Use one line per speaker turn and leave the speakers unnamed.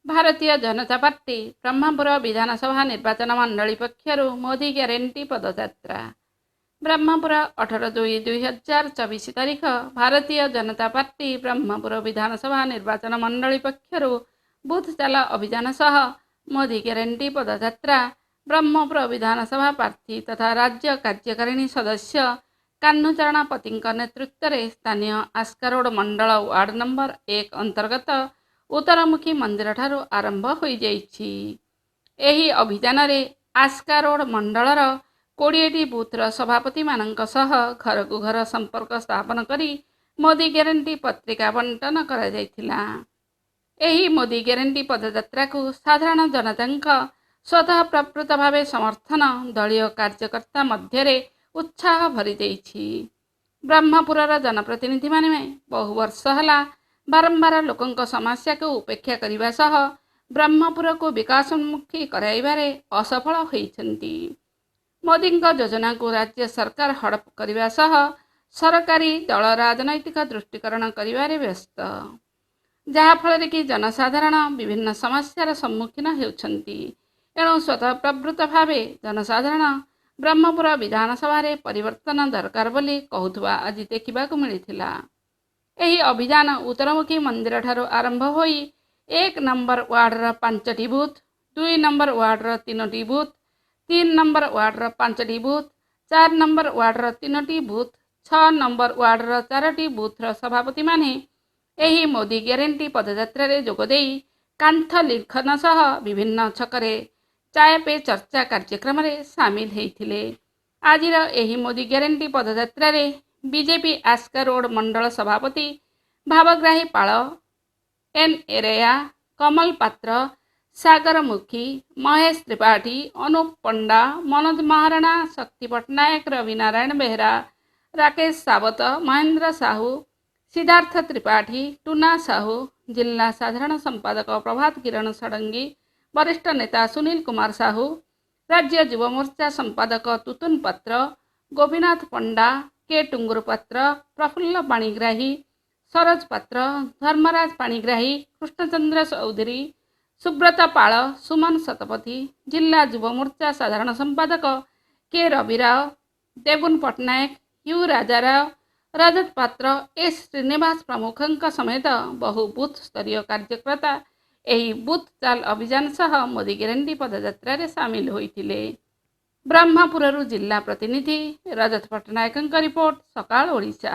ଭାରତୀୟ ଜନତା ପାର୍ଟି ବ୍ରହ୍ମପୁର ବିଧାନସଭା ନିର୍ବାଚନ ମଣ୍ଡଳୀ ପକ୍ଷରୁ ମୋଦି ଗ୍ୟାରେଣ୍ଟି ପଦଯାତ୍ରା। ବ୍ରହ୍ମପୁର, 18/2/2024 ତାରିଖ ଭାରତୀୟ ଜନତା ପାର୍ଟି ବ୍ରହ୍ମପୁର ବିଧାନସଭା ନିର୍ବାଚନ ମଣ୍ଡଳୀ ପକ୍ଷରୁ ବୁଥ୍ ଚାଲ ଅଭିଯାନ ସହ ମୋଦି ଗ୍ୟାରେଣ୍ଟି ପଦଯାତ୍ରା ବ୍ରହ୍ମପୁର ବିଧାନସଭା ପ୍ରାର୍ଥୀ ତଥା ରାଜ୍ୟ କାର୍ଯ୍ୟକାରିଣୀ ସଦସ୍ୟ କାହ୍ନୁଚରଣ ପତିଙ୍କ ନେତୃତ୍ୱରେ ସ୍ଥାନୀୟ ଆସ୍କା ରୋଡ ମଣ୍ଡଳ ୱାର୍ଡ ନମ୍ବର 1 ଅନ୍ତର୍ଗତ ଉତ୍ତରମୁଖୀ ମନ୍ଦିରଠାରୁ ଆରମ୍ଭ ହୋଇଯାଇଛି। ଏହି ଅଭିଯାନରେ ଆସ୍କା ରୋଡ ମଣ୍ଡଳର 20ଟି ବୁଥର ସଭାପତିମାନଙ୍କ ସହ ଘରକୁ ଘର ସମ୍ପର୍କ ସ୍ଥାପନ କରି ମୋଦି ଗ୍ୟାରେଣ୍ଟି ପତ୍ରିକା ବଣ୍ଟନ କରାଯାଇଥିଲା। ଏହି ମୋଦି ଗ୍ୟାରେଣ୍ଟି ପଦଯାତ୍ରାକୁ ସାଧାରଣ ଜନତାଙ୍କ ସ୍ୱତଃ ପ୍ରବୃତ୍ତ ଭାବେ ସମର୍ଥନ ଦଳୀୟ କାର୍ଯ୍ୟକର୍ତ୍ତା ମଧ୍ୟରେ ଉତ୍ସାହ ଭରି ଦେଇଛି। ବ୍ରହ୍ମପୁରର ଜନପ୍ରତିନିଧିମାନେ ବହୁ ବର୍ଷ ହେଲା ବାରମ୍ବାର ଲୋକଙ୍କ ସମସ୍ୟାକୁ ଉପେକ୍ଷା କରିବା ସହ ବ୍ରହ୍ମପୁରକୁ ବିକାଶୋନ୍ମୁଖୀ କରାଇବାରେ ଅସଫଳ ହୋଇଛନ୍ତି। ମୋଦିଙ୍କ ଯୋଜନାକୁ ରାଜ୍ୟ ସରକାର ହଡପ କରିବା ସହ ସରକାରୀ ଦଳ ରାଜନୈତିକ ଦୃଷ୍ଟିକରଣ କରିବାରେ ବ୍ୟସ୍ତ, ଯାହାଫଳରେ କି ଜନସାଧାରଣ ବିଭିନ୍ନ ସମସ୍ୟାର ସମ୍ମୁଖୀନ ହେଉଛନ୍ତି। ଏଣୁ ସ୍ୱତଃ ପ୍ରବୃତ୍ତ ଭାବେ ଜନସାଧାରଣ ବ୍ରହ୍ମପୁର ବିଧାନସଭାରେ ପରିବର୍ତ୍ତନ ଦରକାର ବୋଲି କହୁଥିବା ଆଜି ଦେଖିବାକୁ ମିଳିଥିଲା। ଏହି ଅଭିଯାନ ଉତ୍ତରମୁଖୀ ମନ୍ଦିରଠାରୁ ଆରମ୍ଭ ହୋଇ 1 ନମ୍ବର ୱାର୍ଡର 5ଟି ବୁଥ୍, 2 ନମ୍ବର ୱାର୍ଡର 3ଟି ବୁଥ୍, 3 ନମ୍ବର ୱାର୍ଡର 5ଟି ବୁଥ୍, 4 ନମ୍ବର ୱାର୍ଡର 3ଟି ବୁଥ୍, 6 ନମ୍ବର ୱାର୍ଡର 4ଟି ବୁଥ୍ର ସଭାପତିମାନେ ଏହି ମୋଦି ଗ୍ୟାରେଣ୍ଟି ପଦଯାତ୍ରାରେ ଯୋଗଦେଇ କାନ୍ଥ ଲିଖନ ସହ ବିଭିନ୍ନ ଛକରେ ଚାୟ ପେ ଚର୍ଚ୍ଚା କାର୍ଯ୍ୟକ୍ରମରେ ସାମିଲ ହୋଇଥିଲେ। ଆଜିର ଏହି ମୋଦି ଗ୍ୟାରେଣ୍ଟି ପଦଯାତ୍ରାରେ ବିଜେପି ଆସ୍କା ରୋଡ ମଣ୍ଡଳ ସଭାପତି ଭାବଗ୍ରାହୀ ପାଳ, ଏନ୍ ଏରେୟା, କମଲ ପାତ୍ର, ସାଗର ମୁଖୀ, ମହେଶ ତ୍ରିପାଠୀ, ଅନୁପ ପଣ୍ଡା, ମନୋଜ ମହାରଣା, ଶକ୍ତି ପଟ୍ଟନାୟକ, ରବିନାରାୟଣ ବେହେରା, ରାକେଶ ସାବତ, ମହେନ୍ଦ୍ର ସାହୁ, ସିଦ୍ଧାର୍ଥ ତ୍ରିପାଠୀ, ଟୁନା ସାହୁ, ଜିଲ୍ଲା ସାଧାରଣ ସମ୍ପାଦକ ପ୍ରଭାତ କିରଣ ଷଡ଼ଙ୍ଗୀ, ବରିଷ୍ଠ ନେତା ସୁନୀଲ କୁମାର ସାହୁ, ରାଜ୍ୟ ଯୁବମୋର୍ଚ୍ଚା ସମ୍ପାଦକ ତୁତୁନ ପାତ୍ର, ଗୋପୀନାଥ ପଣ୍ଡା, କେ ଟୁଙ୍ଗୁରୁ ପାତ୍ର, ପ୍ରଫୁଲ୍ଲ ପାଣିଗ୍ରାହୀ, ସରୋଜ ପାତ୍ର, ଧର୍ମରାଜ ପାଣିଗ୍ରାହୀ, କୃଷ୍ଣଚନ୍ଦ୍ର ଚୌଧୁରୀ, ସୁବ୍ରତ ପାଳ, ସୁମନ ଶତପଥୀ, ଜିଲ୍ଲା ଯୁବମୋର୍ଚ୍ଚା ସାଧାରଣ ସମ୍ପାଦକ କେ ରବି Rao, ଦେବୁନ Patnaik, you Rajarao, Rajat Patra, S Srinivas ପ୍ରମୁଖଙ୍କ ସମେତ ବହୁ ବୁଥ୍ ସ୍ତରୀୟ କାର୍ଯ୍ୟକର୍ତ୍ତା ଏହି ବୁଥ୍ ଚାଲ ଅଭିଯାନ ସହ ମୋଦି ଗ୍ୟାରେଣ୍ଟି ପଦଯାତ୍ରାରେ ସାମିଲ ହୋଇଥିଲେ। ବ୍ରହ୍ମପୁରରୁ ଜିଲ୍ଲା ପ୍ରତିନିଧି ରଜତ ପଟ୍ଟନାୟକଙ୍କ ରିପୋର୍ଟ, ସକାଳ ଓଡ଼ିଶା।